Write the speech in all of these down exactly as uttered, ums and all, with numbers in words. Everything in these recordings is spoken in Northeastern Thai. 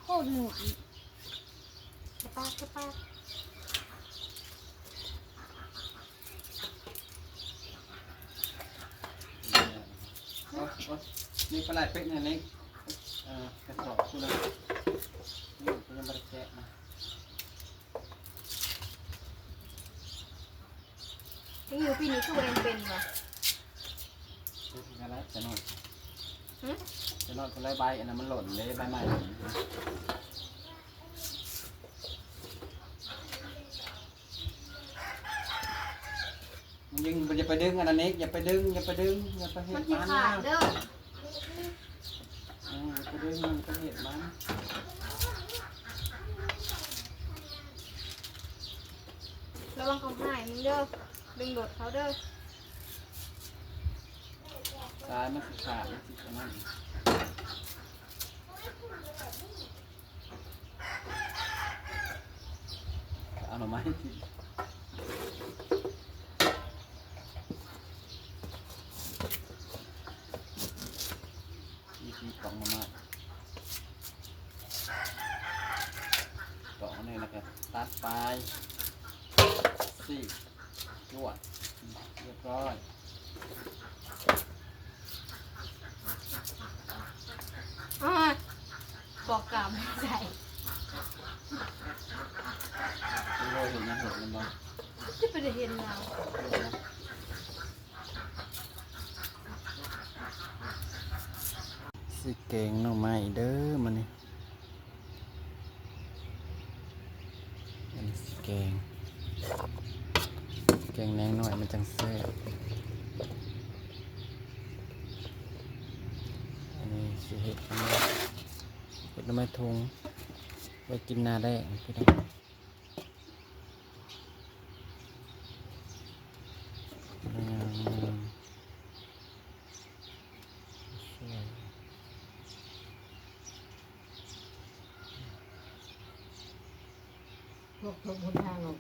โคตรม่วน กระปากกระปาก โอ๊ยโอ๊ยนี่ปลาไหลเป็ดเนี่ยนี่เอ่อกระสอบคุณละนี่คุณยังไม่ได้แกะนะ นี่อยู่ปีนี้คือบ่ได้เป็นบ่ นั่นแหละจะนอน หึ จะนอนคนละใบอันนั้นมันหล่นเลยใบใหม่หล่น มันยังอย่าไปดึงอันนั้นเอกอย่าไปดึงอย่าไปดึงอย่าไปเห็ มัน น สิ มัน ขาด นะ เด้อ เอออย่าไปดึงมันไปเห็นมัน ระวังเขาหายมึงเด้อ ดึงโดดเขาเด้อ ซ้ายมันสิขาดมันสิอันนั้นเอาหน่อไม้กินวิธีกล่องหน่อไม้กล่องอันนี้แล้วก็ตัดปลายสี่ จวดเรียบร้อย อ่าบอกกล่าวไม่ใส่ โรยเห็นนะเห็นมันบ่ จะไปได้เห็นเรา สิแกงหน่อไม้เด้อมันนี่ อันนี้สิแกง แกงแนงหน่อยมันจังแซ่บ อันนี้สิเห็ดหน่อไม้เห็ดหน่อไม้ทุง ไว้กินหน้าแดงพี่น้อง พวกทบหนทางออก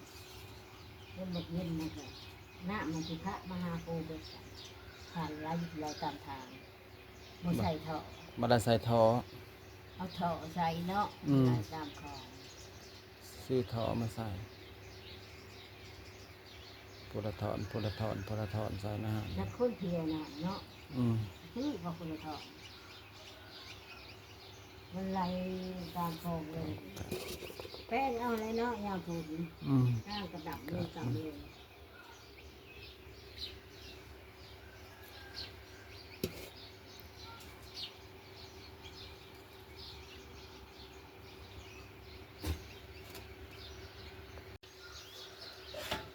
คนบักเย็นมันก็น้ำมันสิพระมหาโพธิ์ผ่านไหลลอยตามทางบ่ใส่ท่อ มาได้ใส่ท่อ เอาท่อใส่เนาะ อืม ไหลตามคลอง ซื้อท่อมาใส่พุละท่อนพุละท่อนพุละท่อนใส่นะฮะ นักคนเที่ยวน้ำเนาะ อืม ซื้อพอคนละท่อนมันไหลตามคลองเลยแป้งเอาอะไรเนาะยามฝน อืม น้ำกระดับเลยต่ำเลย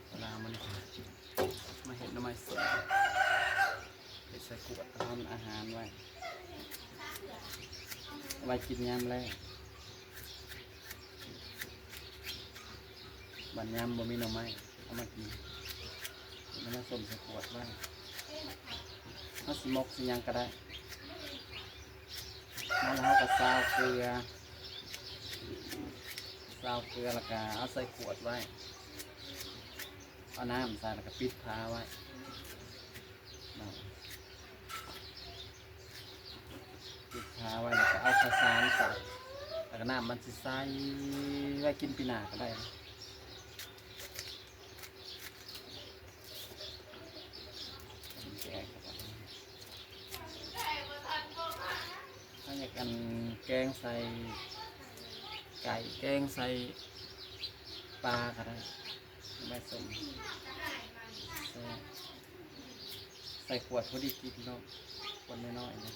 เวลามันมาเห็ดหน่อไม้สดเห็ดใส่ขวดทำอาหารไว้ ไว้กินยามแลงบัดยามบ่มีหน่อไม้เอามากินเอามาส้มใส่ขวดไว้เอาสิหมกสิหยังก็ได้ แล้วเราก็ซาวเกลือซาวเกลือแล้วก็เอาใส่ขวดไว้ เอาน้ำใส่แล้วก็ปิดฝาไว้เนาะปิดฝาไว้แล้วก็เอาข้าวสารใส่แล้วก็น้ำมันสิใสไว้กินปีหน้าก็ได้ ถ้าอยากอันแกงใส่ไก่แกงใส่ปลาก็ได้ใบส้มใส่ใส่ขวดพอดีกินเนาะขวดน้อยๆนะ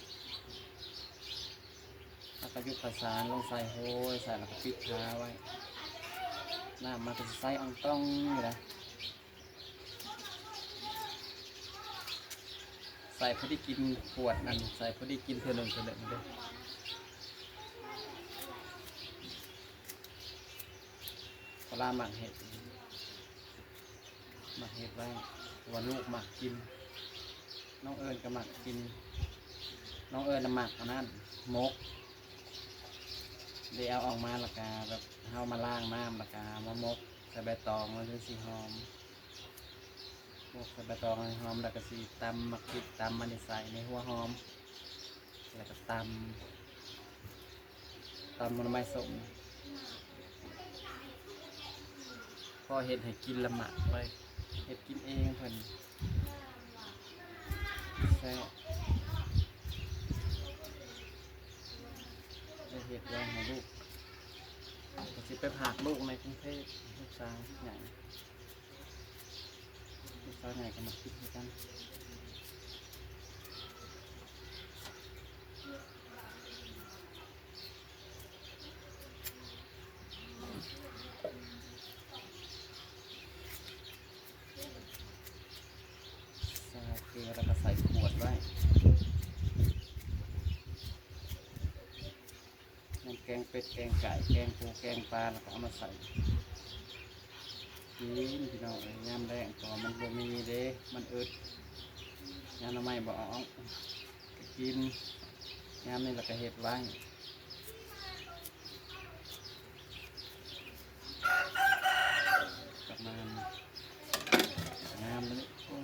แล้วก็ยุบข้าวสารลงใส่โห้ยใส่แล้วก็ปิดฝาไว้น้ำมันก็สิใสอ่องต้องอยู่นะ ใส่พอดีกินขวดนั่นใส่พอดีกินเท่านึงเท่านึงเด้อปลาหมักเห็ดหมักเห็ดไว้เพราะว่าลูกหมักกิน น้องเอิญก็หมักกิน น้องเอิญน่ะหมักอันนั้นหมกเดี๋ยวเอาออกมาแล้วก็แบบเอามาล้างน้ำแล้วก็เอามาหมกใส่ใบตองมันจะสีหอม หมกใส่ใบตองให้หอมแล้วก็สิตำหมากพริกตำมันใส่ในหัวหอม แล้วก็ตำ ตำหน่อไม้ส้ม พอเฮ็ดให้กินละหมาดไป เฮ็ดกินเองเพิ่น แซ่บ จะเฮ็ดไว้ให้ลูก ก็สิไปฝากลูกในกรุงเทพฯ ลูกสาวใหญ่ ลูกสาวใหญ่ก็มากินด้วยกัน ใส่เกลือแล้วก็ใส่ขวดไว้ น้ำแกงเป็ด แกงไก่ แกงปู แกงปลา แล้วก็เอามาใส่กิน พี่น้องเอ้ย ยามแลง เพราะว่ามันบ่มีเด้ มันอึด ยามหน่อไม้บ่ออก ก็กิน ยามนี้แล้วก็เฮ็ดไว้ ประมาณ งามเลย โอ้ย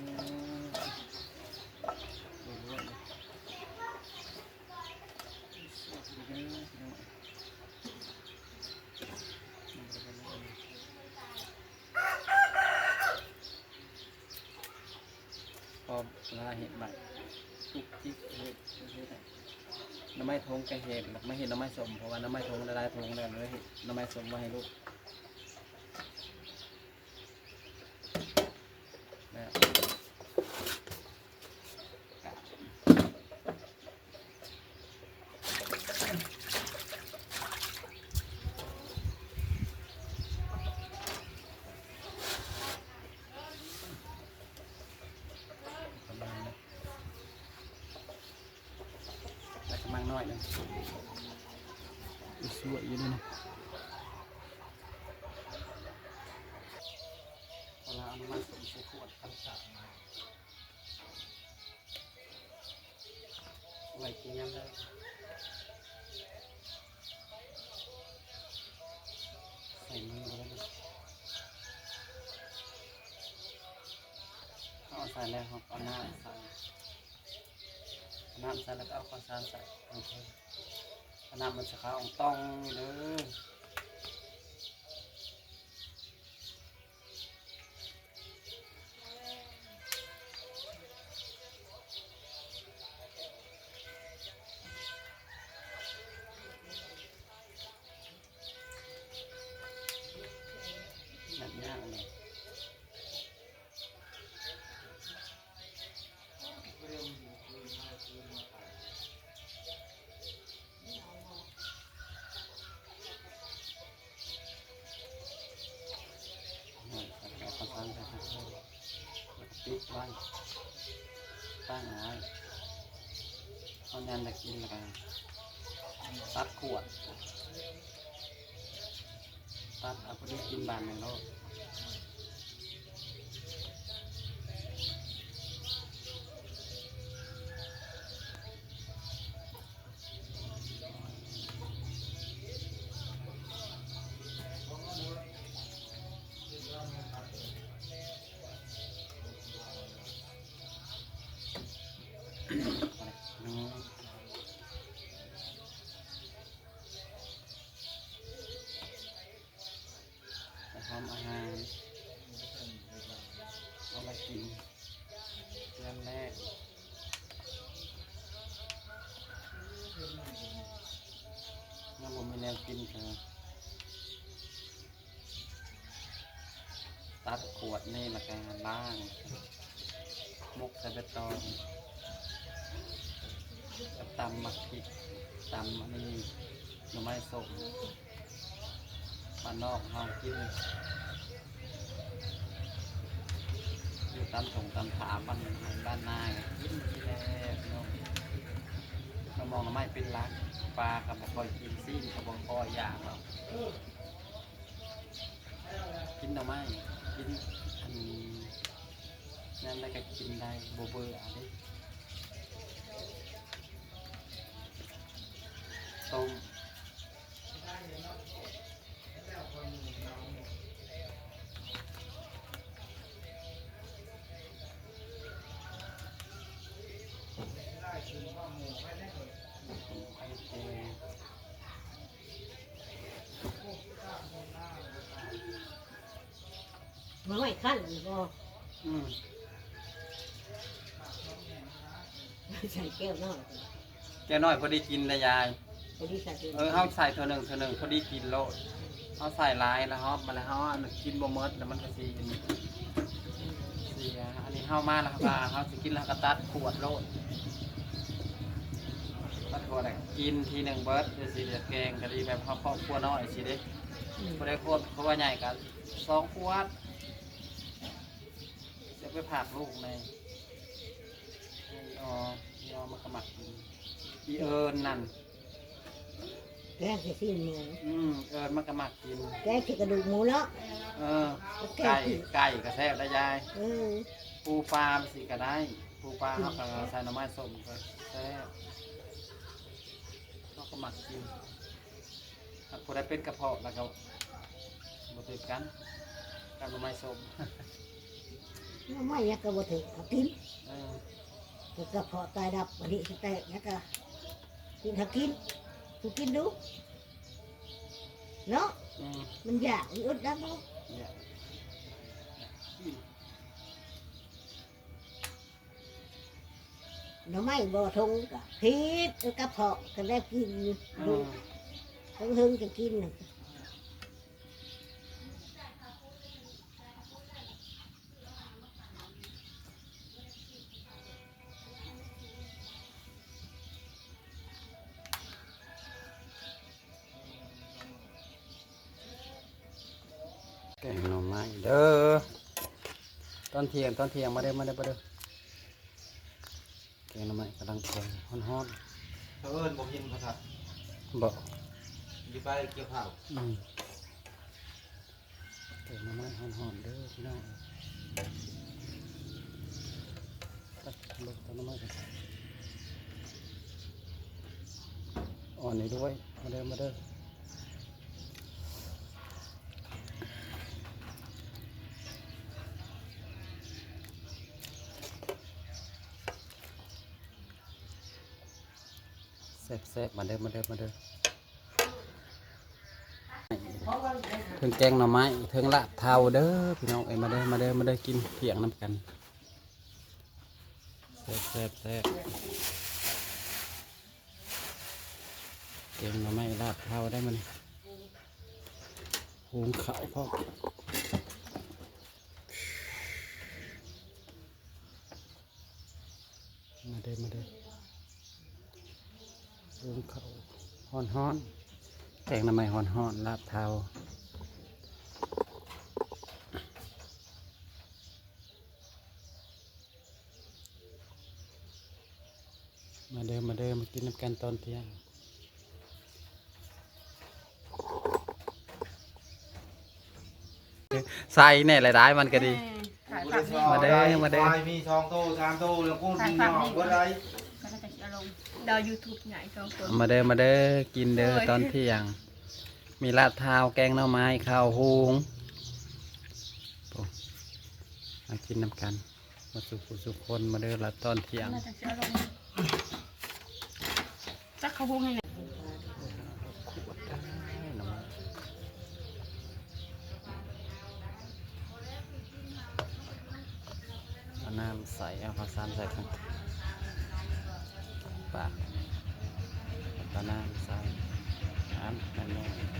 โอ้ย พอเวลาเห็ดใหม่ จุกจิกเห็ด เห็ด หน่อไม้ทงก็เห็ด แล้วมาเห็ดหน่อไม้ส้ม เพราะว่าหน่อไม้ทงหลายๆทงแล้ว เลยเห็ดหน่อไม้ส้มมาให้ลูก แล้ว ประมาณนั้น แล้วกะมังน้อยหนึ่ง อีกส่วนอยู่ด้วยนะ เวลาเอาน้ำมันสมใส่ขวด คันสามมา ไว้กินยามใด ใส่มือก็ได้นะ เอาใส่แล้วครับ เอาน้ำใส่ เอาน้ำใส่แล้วก็เอาข้าวสารใส่ โอเค เอาน้ำมันจะขาวอ่องตองเลยเด้อ แบบยากเลย เอาข้าวสารใส่ข้าวโพด แล้วก็ปิดไว้ ตั้งเอาไว้ เอายามได้กินแล้วก็ตัดขวด ตัดเอาพอดีกินบาทหนึ่งโลด ไปทำอาหาร เอาไปกิน เพื่อนแรก ยังบ่มีแนวกินเถอะ ตัดขวดนี่แล้วก็ล้าง หมกใส่ใบตอง กับตำหมากพริก ตำอันนี้ หน่อไม้ส้ม บ้านนอกเฮากิน อยู่ตามถงตามถามบ้าน บ้านนา กินที่แรกเนาะ หน่อมองหน่อไม้เป็นหลัก ปลาก็บ่ค่อยกิน ซี้นก็บ่ค่อยอยากหรอก กินหน่อไม้ กินอัน ยามใดก็กินได้ บ่เบื่อเด้ ต้ม ไข่แดง มาไว้ขั้นบ่ อืม ใส่แก้วน้อย แก้วน้อยพอดีกินนะยาย พอดีใส่แก้ว เออ เฮาใส่เทื่อหนึ่งเทื่อหนึ่งพอดีกินโลด เฮาใส่หลายแล้วเฮามาแล้วเฮาอันกินบ่หมดแล้วมันก็สิเสีย อันนี้เฮามาแล้วก็เฮาสิกินแล้วก็ตัดขวดโลด ตัดขวดอะกินทีหนึ่งเบิดจังซี่เด้อ แกงก็ดีแบบเฮาครอบครัวน้อยสิเด้ อืม บ่ได้ครอบครัวใหญ่ก็สองขวด จะไปฝากลูกใน อีออ อีออมันก็มักกิน อีเอิญนั่น แกงใส่ซีนหมู อืม เอิญมันก็มักกิน แกงใส่กระดูกหมูเนาะ เออ แกง ไก่ ใส่ ไก่ก็แซ่บได้ยาย เออ ปูปลามันสิก็ได้ ปูปลา อืม เฮาก็ใส่หน่อไม้ส้มก็แซ่บ เฮาก็มักกิน ถ้าผู้ใดเป็นกระเพาะแล้วก็บ่ถือกัน กับหน่อไม้ส้ม หน่อไม้หยังก็บ่ถือ เอากิน เออ ก็กระเพาะตายดับ อันนี้สิแตกหยังก็กิน หากิน กูกินดู เนาะ อืม มันอยาก มันอึดแล้วเนาะ เนี่ย อืม หน่อไม้บ่ทงก็ผิด เออ กระเพาะก็ได้กิน อืม ดู เฮิงๆ จะกินน่ะ แกงหน่อไม้เด้อ ตอนเที่ยง ตอนเที่ยง มาเด้อ มาเด้อ มาเด้อ แกงหน่อไม้กำลังแกงฮ้อนๆ เผอิญบ่กินข้าวผัด บ่ อยู่ไปเกี่ยวข้าว อืม แกงหน่อไม้ฮ้อนๆ เด้อพี่น้อง ตักลงตักหน่อไม้กัน อ่อนนี้ด้วย มาเด้อ มาเด้อ แซ่บๆ มาเด้อ มาเด้อ มาเด้อ เทิงแกงหน่อไม้ เทิงลาบเทาเด้อ พี่น้องเอ้ย มาเด้อ มาเด้อ มาเด้อ กินเที่ยงนำกัน แซ่บๆ แซ่บ แกงหน่อไม้ลาบเทาได้มัน หุงข้าวพร้อม มาเด้อ มาเด้อ หุงข้าวฮ้อนๆ แกงหน่อไม้ฮ้อนๆ ลาบเทา มาเด้อ มาเด้อ มากินนำกันตอนเที่ยง ใส่แน่หลายๆ มันก็ดี เออ ถ่ายภาพนิ่ง มาเด้อ มาเด้อ ควายมีสองโต สามโต แล้วกู ถ่ายภาพนิ่ง เบิดไร ก็น่าจะเอาลง ดาวยูทูบใหญ่สองตัว มาเด้อ มาเด้อ กินเด้อ โอ้ย ตอนเที่ยง มีลาบเทา แกงหน่อไม้ ข้าวหุง โอ้ มากินนำกัน มาสู่ผู้สู่คน มาเด้อ ละตอนเที่ยง น่าจะเอาลง จักเขาวงให้เนี่ย เอาน้ำใส่ เอาข้าวสารใส่ข้างปาก เอาน้ำใส่ น้ำนั่นเอง